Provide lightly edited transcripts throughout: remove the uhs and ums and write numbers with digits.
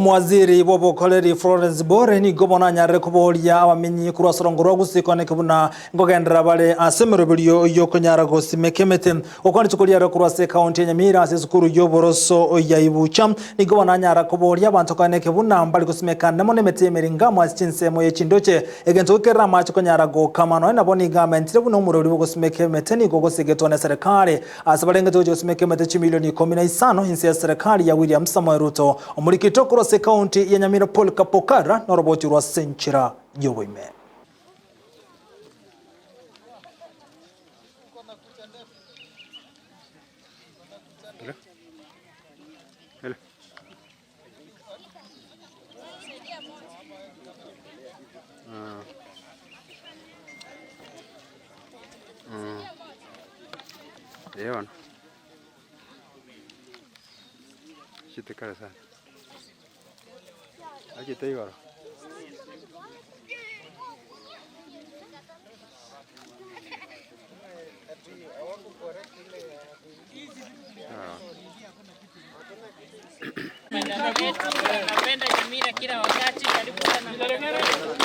Omowaziri bw'obokoreri Florence Bore nigo bono anyarire koboria abamenyi korwa ase orongo rwa Gusii koaneke buna nkogenderera bare ase emeroberio y'okonyara gosimeka emete. Gokwana rituko riarero korwa ase ekaunti ya Nyamira ase esukuru y'oboroso ya Ibucha nigo bono anyara koboria abanto koaneke buna mbari gosimeka nemo nemete y'emeringamu ase chinsemo ye chindoche egento gokerera amache konyara gokama. Nonya nabo nigo amentire buna omorweri bw'ogosimeka emete nigo ogosegetwa neserekari Ase barengete gochia gosimeka emete chimilioni ikomi na isano inse ya serikali ya William Samoei Ruto. Omorikito korwa ase ekaunti ya Nyamira Paul Kapokara noroboti rwa ase enchera y'oboime. Ee bono, chite kare sana, achete igoro. Madam wetu anapenda Nyamira kila wakati. Karibu sana madam wetu.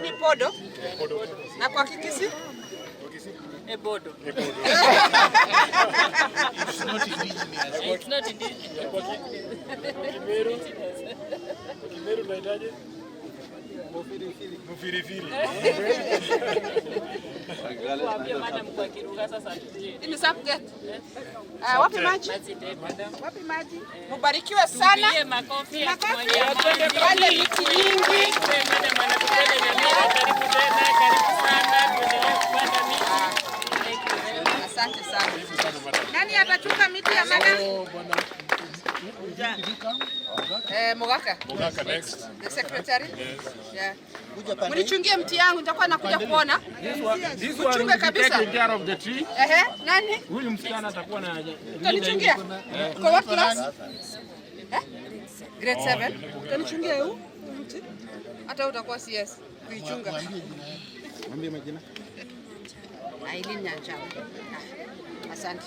Ni podo na kwa Kikisi E bodo. It's not indigenous. Kimeru tunahitaji mufirifiri. Waambie madam kwa Kiruga sasa tujue. Ni subgate. Ah, wapi maji? Basi ndio madam. Wapi maji? Mubarikiwe sana. Tupigie makofi ya Makofi. kumwagia maji. Pande miti nyingi. Madam anatupenda Nyamira, karibu tena, karibu sana, tuendelee kupanda miti. Thank you very much. Asante sana. Nani atachunga miti ya madam? Eh, Mogaka. Mogaka next. The secretary. Yeah. Mnichungie mti yangu nitakuwa nakuja kuona. This one Uchunge will be kabisa. taking care of the tree. Ehe, nani? Huyu msichana atakuwa na Utanichungia? Kwa what class? Eh? Grade 7. Utanichungia huu mti? Hata utakuwa CS kuichunga. Mwambie majina. Aileen Nyanchama. Ah, Asante.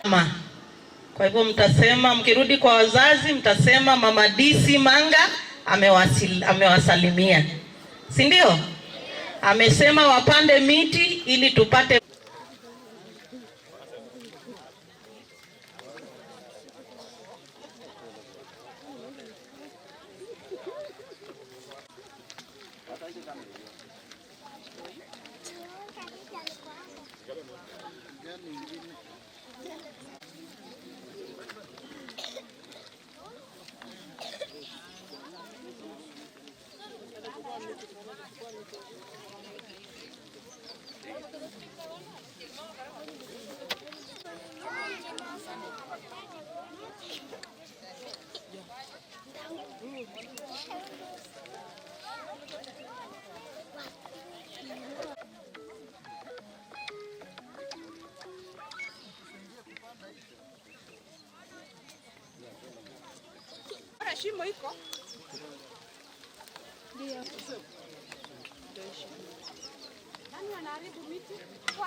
Ma. Kwa hivyo mtasema, mkirudi kwa wazazi mtasema Mama DC Manga amewasil, amewasalimia, si ndio? Amesema wapande miti ili tupate Bora shimo iko? Ndio. Nani anaharibu miti?